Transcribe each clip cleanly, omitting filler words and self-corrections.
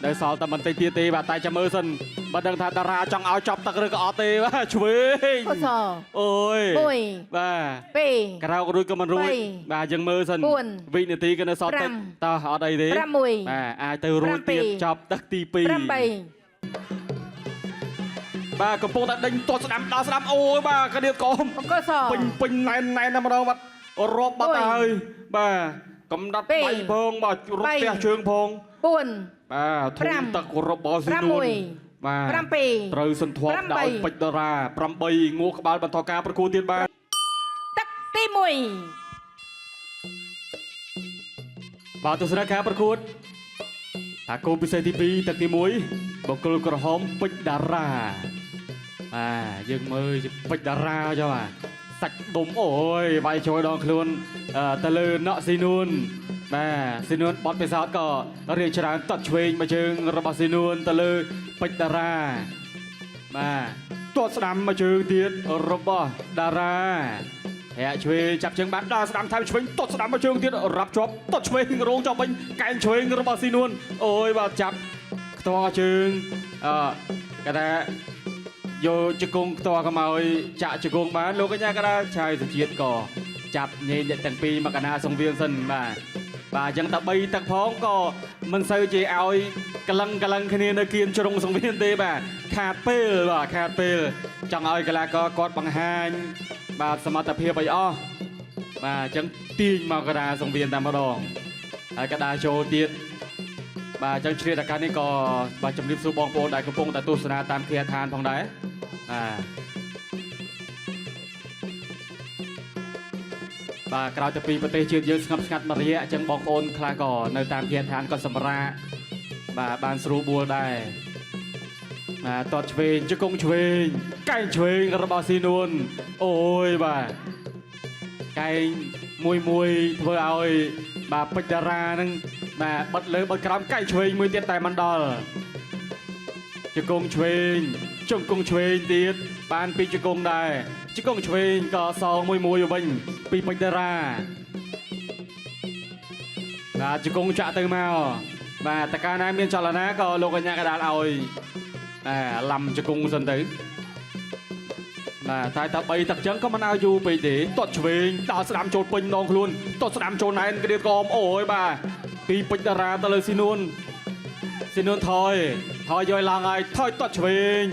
នៅសល់តែបន្តិចទៀតទេបាទតែចាំមើលសិនបើដឹងថាតារាចង់ឲ្យចប់ទឹកឬក៏អត់ទេបាទឆ្វេង កស អូយ 1 បាទ 2 ក្រោករួចក៏មិនរួចបាទយើងមើលសិនវិនាទីក៏នៅសល់តិចតោះអត់អីទេ 6 បាទអាចទៅរួចទៀតចប់ទឹកទី2 8 បាទកំពុងតែដេញទាត់ស្ដាំដល់ស្ដាំអូយបាទកដៀតកុំ អង្គស ពេញពេញណែនណែនតែម្ដងបាទរាប់បាត់ទៅហើយបាទកំដៅដៃផងបាទរត់ផ្ទះជើងផង 4 បាទធុងទឹករបស់ស៊ីនួនបាទ 7 ត្រូវសន្ធាប់ដោយពេជ្រតារា8ងួរក្បាលបន្តការប្រកួតទៀតបាទ ទឹកទី1 បាទទស្សនការប្រកួតតាគោពិសេសទី2ទឹកទី1បង្គោលក្រហមពេជ្រតារាបាទយើងមើលពេជ្រតារាចុះបាទសាច់ដុំអូយវាយចូលដងខ្លួនទៅលើណក់ស៊ីនួនបាទស៊ីនួនបត់ពិសោធន៍ក៏រៀងច្រើនតត់ឆ្វេងមួយជើងរបស់ស៊ីនួនទៅលើពេជ្រតារាបាទទាត់ស្ដាំមួយជើងទៀតរបស់តារាហាក់ឆ្វេងចាប់ជើងបានដល់ស្ដាំថែមឆ្វេងទាត់ស្ដាំមួយជើងទៀតរាប់ជាប់ទាត់ឆ្វេងរងជាប់វិញកែងឆ្វេងរបស់ស៊ីនួនអូយបាទចាប់ខ្ទាស់ជើងអឺគេថាយកជង្គង់ខ្ទាស់កុំឲ្យចាក់ជង្គង់បានលោកកញ្ញាកដាឆាយសុជាតិក៏ចាប់ញែកអ្នកទាំងពីរមកកណាសង្វៀនសិនបាទបាទអញ្ចឹងតែ3ទឹកផងក៏មិនសូវជាឲ្យកលឹងកលឹងគ្នានៅគៀនជ្រុងសង្វៀនទេបាទខាតពេលបាទខាតពេលចង់ឲ្យកីឡាករគាត់បង្ហាញបាទសមត្ថភាពឲ្យអស់បាទអញ្ចឹងទាញមកកដាសង្វៀនតែម្ដងហើយកដាចូលទៀតបាទអញ្ចឹងឆ្លៀតឱកាសនេះក៏បាទជំរាបសួរបងប្អូនដែលកំពុងតែទស្សនាតាមគេហដ្ឋានផងដែរបាទបាទក្រោយទៅពីប្រទេសជាតិយើងស្ងប់ស្ងាត់មួយរយៈអញ្ចឹងបងប្អូនខ្លះក៏នៅតាមគេហដ្ឋានក៏សម្រាកបាទបានស្រួលបួលដែរបាទតតឆ្វេងជង្គង់ឆ្វេងកែងឆ្វេងរបស់ស៊ីនួនអូយបាទកែងមួយមួយធ្វើឲ្យបាទពេជ្រតារានឹងបាទបិទលើបិទក្រោមកែងឆ្វេងមួយទៀតតែមិនដល់ជង្គង់ឆ្វេងជង្គង់ឆ្វេងទៀតបានពីជង្គង់ដែរជង្គង់ឆ្វេងក៏សងមួយមួយវិញពីពេជ្រតារាបាទជង្គង់ចាក់ទៅមកបាទតើកាលណាមានចលនាក៏លោកកញ្ញាកដាលឲ្យបាទឡាំជង្គង់សិនទៅបាទតែតែ3ទឹកចឹងក៏មិនឲ្យយូរពេកទេទាត់ឆ្វេងដល់ស្ដាំចូលពេញដងខ្លួនទាត់ស្ដាំចូលណែនក្រៀតកមអូយបាទពីពេជ្រតារាទៅលើស៊ីនួនស៊ីនួនថយថយយកឡើងហើយថយទាត់ឆ្វេង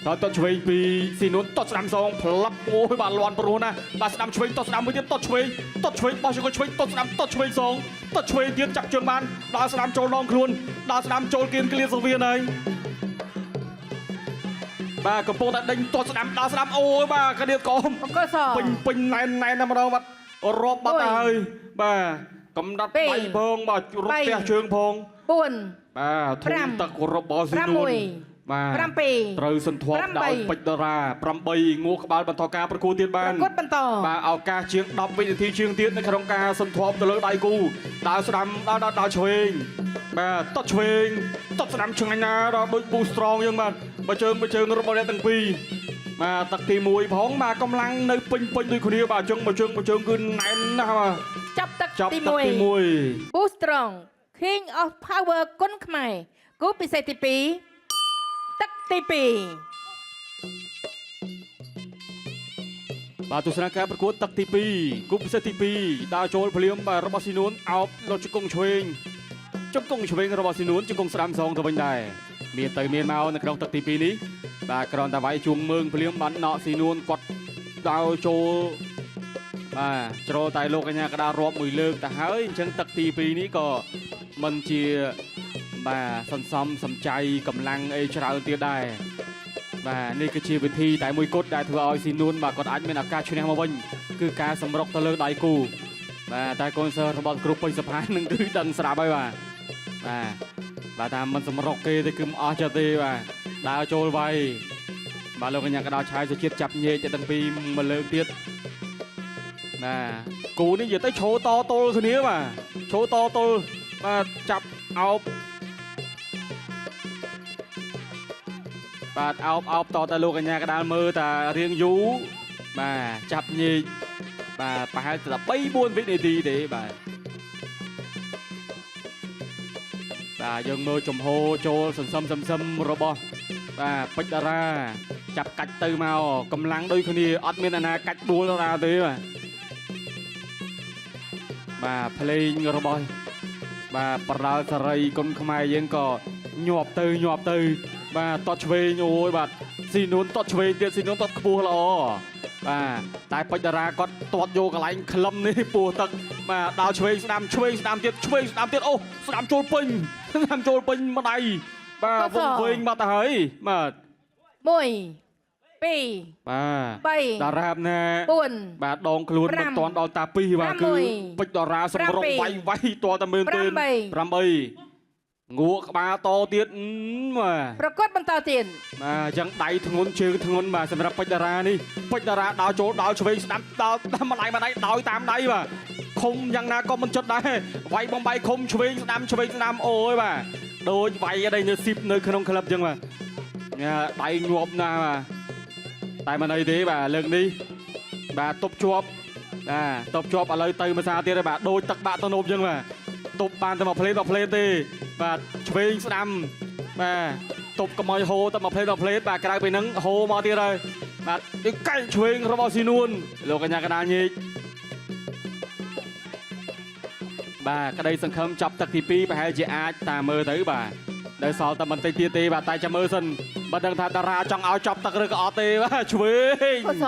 ថយទាត់ឆ្វេងពីស៊ីនួនទាត់ស្ដាំសងផ្លាប់អូយបាទលាន់ព្រោះណាបាទស្ដាំឆ្វេងទាត់ស្ដាំមួយទៀតទាត់ឆ្វេងទាត់ឆ្វេងបោះជង្គង់ឆ្វេងទាត់ស្ដាំទាត់ឆ្វេងសងទាត់ឆ្វេងទៀតចាប់ជើងបានដល់ស្ដាំចូលដងខ្លួនដល់ស្ដាំចូលគៀនក្លៀនសវៀនហើយបាទកំពុងតែដេញទាត់ស្ដាំដល់ស្ដាំអូយបាទកដៀតកុំ អង្គស ពេញពេញណែនណែនតែម្ដងបាទរាប់បាត់ទៅហើយបាទកំដៅដៃផងបាទរត់ផ្ទះជើងផង 4 បាទធុងទឹករបស់ស៊ីនួនបាទ 7 ត្រូវសន្ធាប់ដោយពេជ្រតារា8ងួរក្បាលបន្តការប្រកួតទៀតបាន ប្រកួតបន្ត បាទឱកាសជាង10វិនាទីជាងទៀតនៅក្នុងការសន្ធាប់ទៅលើដៃគូដើរស្ដាំដើរដើរដើរឆ្វេងបាទតត់ឆ្វេងតត់ស្ដាំឆ្ងាញ់ណាស់ដល់ដូចប៊ូស្ត្រងយើងបាទបើជើងបើជើងរបស់អ្នកទាំងពីរបាទទឹកទី1ផងបាទកម្លាំងនៅពេញពេញដូចគ្នាបាទជើងបើជើងបើជើងគឺណែនណាស់បាទ ចាប់ទឹក ចាប់ ទី ទឹកទី 1 1 Boost Strong King of Power គុណខ្មែរគូពិសេសទី2ទឹកទី2 បាទទស្សនការប្រកួតទឹកទី2គូពិសេសទី2ដើរចូលភ្លាមបាទរបស់ស៊ីនួនអោបលោកជង្គង់ឆ្វេងជង្គង់ឆ្វេងរបស់ស៊ីនួនជង្គង់ស្ដាំសងទៅវិញដែរមានទៅមានមកនៅក្នុងទឹកទី2នេះបាទក្រនតាវៃជួងមើងភ្លាមបានណក់ស៊ីនួនគាត់ដើរចូលបាទជ្រោតែលោកកញ្ញាកដារាប់មួយលើកទៅហើយអញ្ចឹងទឹកទី2នេះក៏មិនជាបាទសន្សំសំចៃកម្លាំងអីច្រើនទៀតដែរបាទនេះគឺជាវិធីតែមួយគត់ដែលធ្វើឲ្យស៊ីនួនបាទគាត់អាចមានឱកាសឈ្នះមកវិញគឺការសម្រុកទៅលើដៃគូបាទតែកូនសិស្សរបស់គ្រូពេជ្រសុផាននឹងគឺដឹងស្រាប់ហើយបាទបាទបាទតាមមិនសម្រុកគេទេគឺមិនអស់ចិត្តទេបាទដើរចូលវាយបាទលោកកញ្ញាកដោឆាយសុជាតិចាប់ញែកទៅទាំងពីរមកលើកទៀតបាទគូនេះនិយាយទៅឈោតទល់គ្នាបាទឈោតទល់បាទចាប់អោបបាទអោបអោបតតែលោកកញ្ញាកដាលមើលតារៀងយូរបាទចាប់ញែកបាទប្រហែលតែ3 4វិនាទីទេបាទបា បាទយើងមើលចំហចូលសន្សំសន្សំរបស់បាទពេជ្រតារាចាប់កាច់ទៅមកកម្លាំងដូចគ្នាអត់មានអាណាកាច់ដួលតារាទេបាទបាទភ្លេងរបស់បាទប្រដាល់សេរីគុនខ្មែរយើងក៏ញាប់ទៅញាប់ទៅបាទតតឆ្វេងអូយបាទស៊ីនួនតតឆ្វេងទៀតស៊ីនួនតតខ្ពស់ល្អបាទតែពេជ្រតារាគាត់ទាត់យកកន្លែងក្លឹមនេះពោះទឹកបាទដល់ឆ្វេងស្ដាំឆ្វេងស្ដាំទៀតឆ្វេងស្ដាំទៀតអូស្ដាំចូលពេញស្ដាំចូលពេញម្ដាយបាទវងវែងបាត់ទៅហើយបាទ 1 2 បាទ 3 តារាបណា 4 បាទដងខ្លួនមិន 5 ទាន់ដល់តាពីបាទគឺ 6 ពេជ្រតារាសម្រុក 7 វាយវាយតតែមែនទេ 8 8ងក់ក្បាលតទៀតអឺបាទ ប្រកួតបន្តទៀត បាទអញ្ចឹងដៃធ្ងន់ជើងធ្ងន់បាទសម្រាប់ពេជ្រតារានេះពេជ្រតារាដើរចូលដើរឆ្វេងស្ដាំដើរតាមម្ដាយម្ដាយដោយតាមដៃបាទឃុំយ៉ាងណាក៏មិនចិត្តដែរវាយបំបីឃុំឆ្វេងស្ដាំឆ្វេងស្ដាំអូយបាទដូចវាយអីនៅស៊ីបនៅក្នុងក្លឹបអញ្ចឹងបាទញ៉ាដៃងាប់ណាស់បាទតែមិនអីទេបាទលើកនេះបាទទប់ជាប់បាទទប់ជាប់ឥឡូវទៅភាសាទៀតហើយបាទដូចទឹកបាក់ទៅនប់អញ្ចឹងបាទទប់បានតែមួយផ្លេតមួយផ្លេតទេបាទឆ្វេងស្ដាំបាទ ទប់កុំឲ្យហូរតែមួយផ្លេតមួយផ្លេតបាទក្រៅពីហ្នឹងហូរមកទៀតហើយបាទដូចកែងឆ្វេងរបស់ស៊ីនួនលោកកញ្ញាកណ្ដាលញែកបាទក្តីសង្ឃឹមចាប់ទឹកទី2ប្រហែលជាអាចតាមមើលទៅបាទនៅសល់តែបន្តិចទៀតទេបាទតែចាំមើលសិនបើដឹងថាតារាចង់ឲ្យចាប់ទឹកឬក៏អត់ទេបាទឆ្វេង កស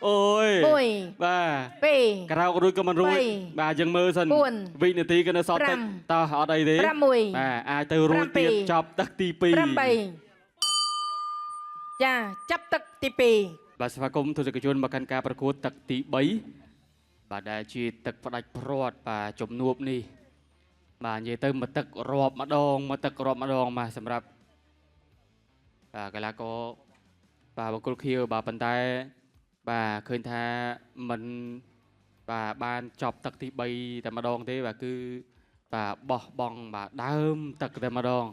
អូយ 1 បាទ 2 ក្រោករួចក៏មិនរួច បី បាទយើងមើលសិន បួន វិនាទីក៏នៅសល់តិច ប្រាំ តោះអត់អីទេ 6 បាទអាចទៅរួចទៀត ប្រាំពីរ ចាប់ទឹកទី2 8ចាចាប់ទឹកទី2 បាទស្វាគមន៍ទស្សនិកជនមកកាន់ការប្រកួតទឹកទី3បាទដែលជាទឹកផ្ដាច់ព្រាត់បាទជំនួបនេះបាទនិយាយទៅមកទឹករាប់ម្ដងមកទឹករាប់ម្ដងបាទសម្រាប់បាទកីឡាករបាទបង្គោលខៀវបាទប៉ុន្តែបាទឃើញថាមិនបាទបានចប់ទឹកទី3តែម្ដងទេបាទគឺបាទបោះបង់បាទដើមទឹកតែម្ដង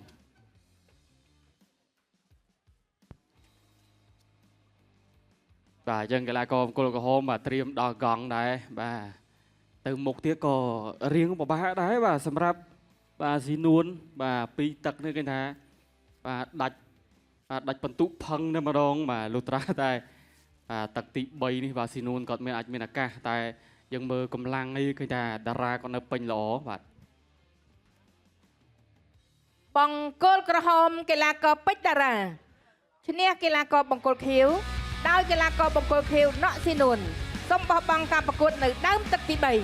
បាទអញ្ចឹងកីឡាករបង្គោលក្រហមបាទត្រៀមដល់កង់ដែរបាទទៅមុខទៀតក៏រៀងពិបាកដែរបាទសម្រាប់បាទស៊ីនួនបាទពីរទឹកនេះគេថាបាទដាច់បាទដាច់បន្ទុកផឹងតែម្ដងបាទលុះត្រាតែបាទទឹកទី3នេះបាទស៊ីនួនគាត់មានអាចមានឱកាសតែយើងមើលកម្លាំងនេះឃើញថាតារាគាត់នៅពេញល្អបាទ បង្គោលក្រហមកីឡាករពេជ្រតារាឈ្នះកីឡាករបង្គោលខៀវដោយកីឡាករបង្គោលខៀវណក់ស៊ីនួនសូមបោះបង់ការប្រកួតនៅដើមទឹកទី3។